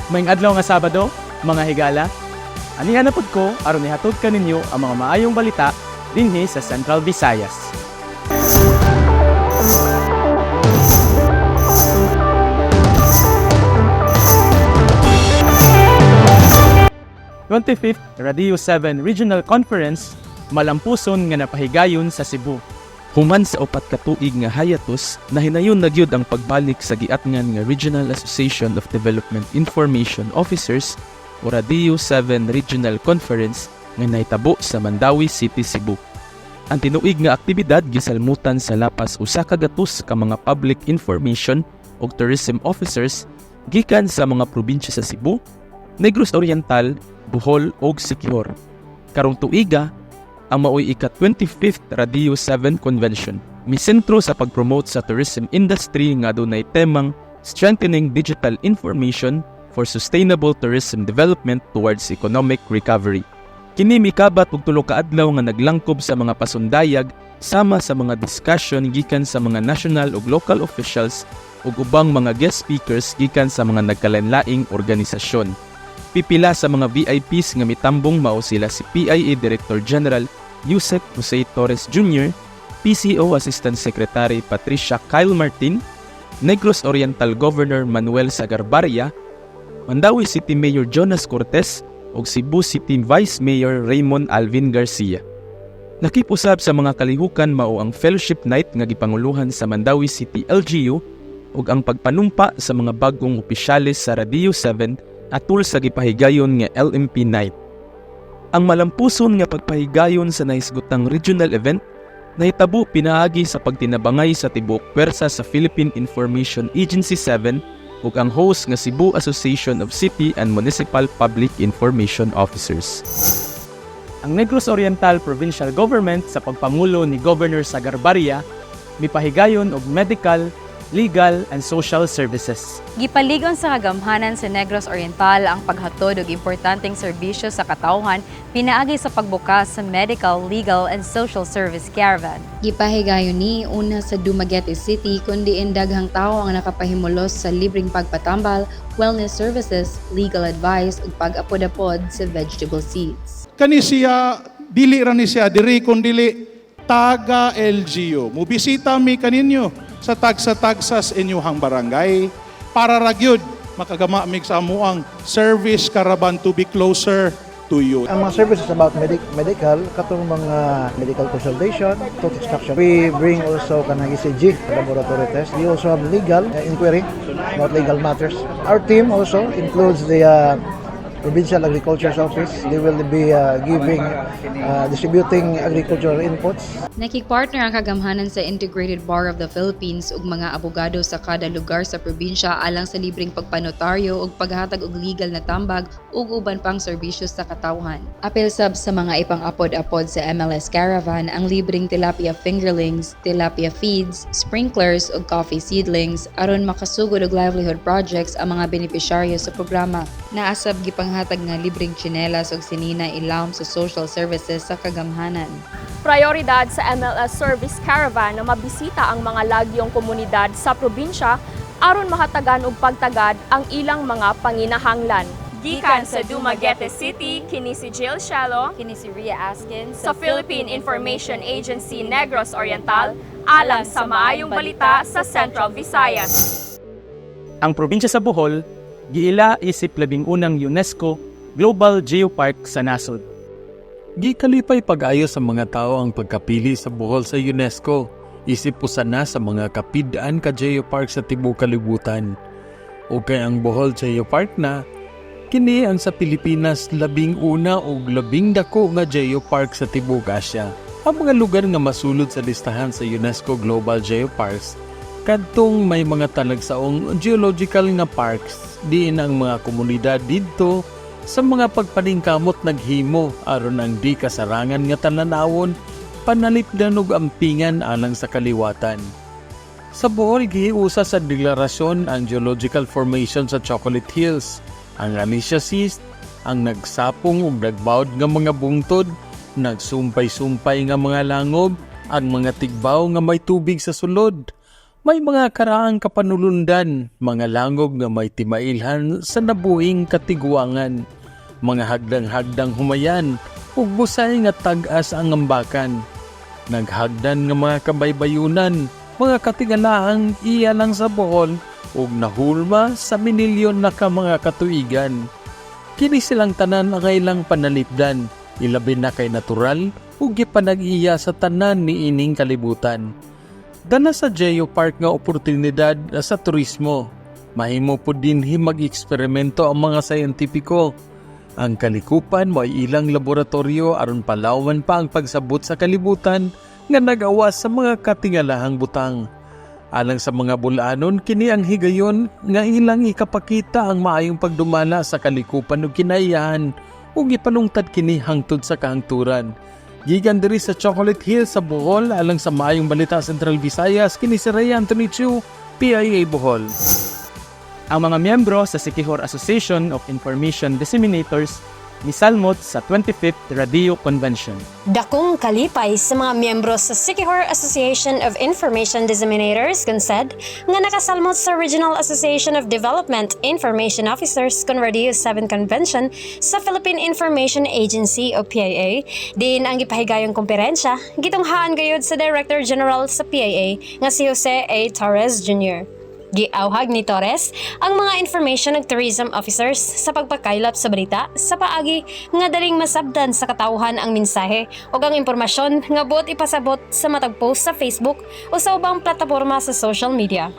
Maayong adlaw nga Sabado, mga higala. Anihan na pud ko aron ihatod kaninyo ang mga maayong balita dinhi sa Central Visayas. 25th Radio 7 Regional Conference malampuson nga napahigayon sa Cebu. Human sa 4 ka tuig nga hiatus, nahinayon na gyud ang pagbalik sa giatngan nga Regional Association of Development Information Officers o Radio 7 Regional Conference nga nahitabo sa Mandaue City, Cebu. Ang tinuig nga aktibidad gisalmutan sa lapas 100 ka mga public information ug tourism officers gikan sa mga probinsya sa Cebu, Negros Oriental, Bohol ug Siquijor. Karong tuiga, ang maoy ika-25th Radio 7 Convention. Misentro sa pag-promote sa tourism industry nga dunay temang Strengthening Digital Information for Sustainable Tourism Development Towards Economic Recovery. Kini mikabat og 3 ka adlaw nga naglangkob sa mga pasundayag sama sa mga discussion gikan sa mga national ug local officials ug ubang mga guest speakers gikan sa mga nagkalainlaing organisasyon. Pipila sa mga VIPs nga mitambong mao sila si PIA Director General Yusek Jose Torres Jr., PCO Assistant Secretary Patricia Kyle Martin, Negros Oriental Governor Manuel Sagarbarria, Mandaue City Mayor Jonas Cortes ug Cebu City Vice Mayor Raymond Alvin Garcia. Lakip usab sa mga kalihukan mao ang Fellowship Night nga gipanguluhan sa Mandaue City LGU ug ang pagpanumpa sa mga bag-ong opisyales sa Radio 7 atul sa gipahigayon nga LMP Night. Ang malampuson nga pagpahigayon sa nahisgutang regional event nahitabo pinaagi sa pagtinabangay sa tibuok pwersa sa Philippine Information Agency 7 ug ang host nga Cebu Association of City and Municipal Public Information Officers. Ang Negros Oriental Provincial Government sa pagpangulo ni Governor Sagarbarria mipahigayon og medical, legal and social services. Gipaligon sa kagamhanan sa Negros Oriental ang paghatod og importanteng serbisyo sa katawhan pinaagi sa pagbukas sa Medical, Legal and Social Service Caravan. Gipahigayon ni una sa Dumaguete City kun diin daghang tawo ang nakapahimulos sa libreng pagpatambal, wellness services, legal advice ug pag-apod-apod sa vegetable seeds. Kani siya, dili ra ni siya diri kun dili taga LGU. Mubisita mi kaninyo sa tagsa-tagsas inyuhang barangay para ra gyud makagama mig sa amuang service caravan to be closer to you. Ang mga services about medical, katong mga medical consultation, tooth extraction. We bring also kanang ECG, laboratory test. We also have legal inquiry about legal matters. Our team also includes the Provincial Agriculture Office. They will be distributing agricultural inputs. Nakigpartner ang kagamhanan sa Integrated Bar of the Philippines ug mga abogado sa kada lugar sa probinsya alang sa libreng pagpanotaryo ug paghatag og legal na tambag ug uban pang serbisyo sa katawhan. Apil sab sa mga ipang-apod-apod sa MLS Caravan ang libreng tilapia fingerlings, tilapia feeds, sprinklers ug coffee seedlings aron makasugod og livelihood projects ang mga benepisyaryo sa programa. Naa sab gipanghatag nga libreng tsinelas ug sinina ilawom sa social services sa kagamhanan. Prioridad sa MLS Service Caravan na mabisita ang mga lagyong komunidad sa probinsya aron mahatagan og pagtagad ang ilang mga panginahanglan. Gikan sa Dumaguete City, kini si Jill Shallow Kini si Ria Askin sa Philippine Information Agency Negros Oriental alang sa maayong balita sa Central Visayas. Ang probinsya sa Bohol giila isip 11 UNESCO Global Geopark sa nasod. Gikalipay pag-ayo sa mga tao ang pagkapili sa Bohol sa UNESCO. Isip usa na sa mga kapid-an ka geopark sa tibuok kalibutan. O kay ang Bohol Geopark na, kini ang sa Pilipinas 11 ug labing dako nga geopark sa tibuok Asia. Ang mga lugar nga masulod sa listahan sa UNESCO Global Geoparks kadtong may mga talagsaong geological nga parks diin ang mga komunidad didto sa mga pagpaningkamot naghimo aron ang di kasarangan nga talan-awon panalipdan og ampingan alang sa kaliwatan. Sa Bohol, gihiusa sa deklarasyon ang geological formation sa Chocolate Hills, ang Alicia Schist, ang nagsapong ug nagbawd nga mga bungtod, nagsumpay-sumpay nga mga langob, ang mga tigbaw nga may tubig sa sulod. May mga karaang kapanulundan, mga langob nga may timailhan sa nabuhing katiguangan, mga hagdang-hagdang humayan, ug busay nga tag-as ang ambakan. Naghagdan nga mga kabaybayunan, mga katigalaang iya lang sa Bohol ug nahulma sa minilyon na ka mga katuigan. Kini silang tanan ang ilang panalipdan, ilabi na kay natural ug gipanag-iya sa tanan ni ining kalibutan. Dala sa Geopark nga oportunidad sa turismo. Mahimo po dinhi mag-eksperimento ang mga scientifico. Ang kalikupan mo ay ilang laboratorio aron palawan pa ang pagsabot sa kalibutan nga nagawas sa mga katingalahang butang. Alang sa mga bulanon, kini ang higayon nga ilang ikapakita ang maayong pagdumala sa kalikupan ug kinaiyahan ug ipalungtad kini hangtod sa kahangturan. Gikan diri sa Chocolate Hill sa Bohol alang sa maayong balita Central Visayas, kini si Ray Anthony Chu, PIA Bohol. Ang mga miyembro sa Siquijor Association of Information Disseminators misalmot sa 25th Radio Convention. Dakong kalipay sa mga miyembro sa Siquijor Association of Information Disseminators kunsed nga nakasalmot sa Regional Association of Development Information Officers kun Radio 7 Convention sa Philippine Information Agency o PIA. Diin ang gipahigayong komperensya gitunghaan gayud sa Director General sa PIA nga si Jose A. Torres Jr. Giawhag ni Torres ang mga information ug tourism officers sa pagpakaylap sa balita sa paagi nga daling masabdan sa katawhan ang mensahe ug ang impormasyon nga buot ipasabot sa matag post sa Facebook o sa ubang plataporma sa social media.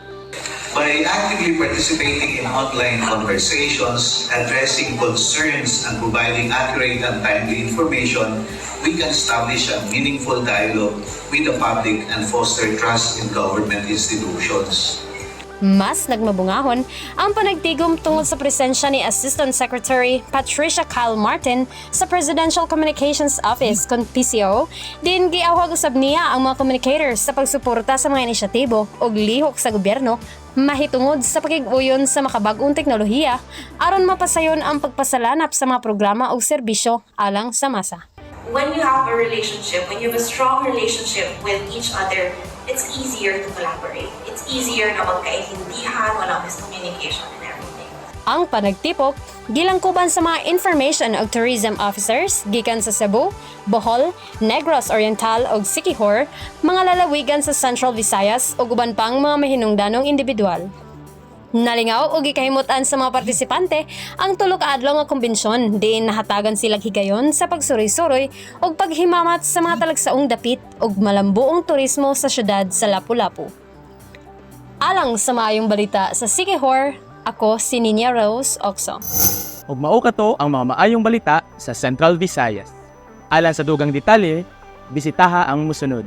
By actively participating in online conversations, addressing concerns, and providing accurate and timely information, we can establish a meaningful dialogue with the public and foster trust in government institutions. Mas nagmabungahon ang panagtigom tungod sa presensya ni Assistant Secretary Patricia Kyle Martin sa Presidential Communications Office kon PCO. Din giawhag usab niya ang mga communicators sa pagsuporta sa mga inisyatibo ug lihok sa gobyerno mahitungod sa pakig-uyon sa makabag-ong teknolohiya aron mapasayon ang pagpasalanap sa mga programa ug serbisyo alang sa masa. When you have a relationship, when you have a strong relationship with each other, it's easier to collaborate. It's easier na magkaintindihan, walang miscommunication and everything. Ang panagtipok gilangkuban sa mga information ug tourism officers gikan sa Cebu, Bohol, Negros Oriental ug Siquijor, mga lalawigan sa Central Visayas ug uban pang mga mahinungdanong individual. Nalingaw ug gikahimutan sa mga partisipante ang tulo ka adlaw nga kumbensyon diin nahatagan sila higayon sa pagsuroy-suroy ug paghimamat sa mga talagsaong dapit ug malambuong turismo sa syudad sa Lapu-Lapu. Alang sa maayong balita sa Siquijor, ako si Ninya Rose Oxo. Ug mao kato ang mga maayong balita sa Central Visayas. Alang sa dugang detalye, bisitaha ang musunod.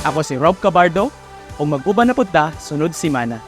Ako si Rob Cabardo ug mag-uban na pud ta sunod semana.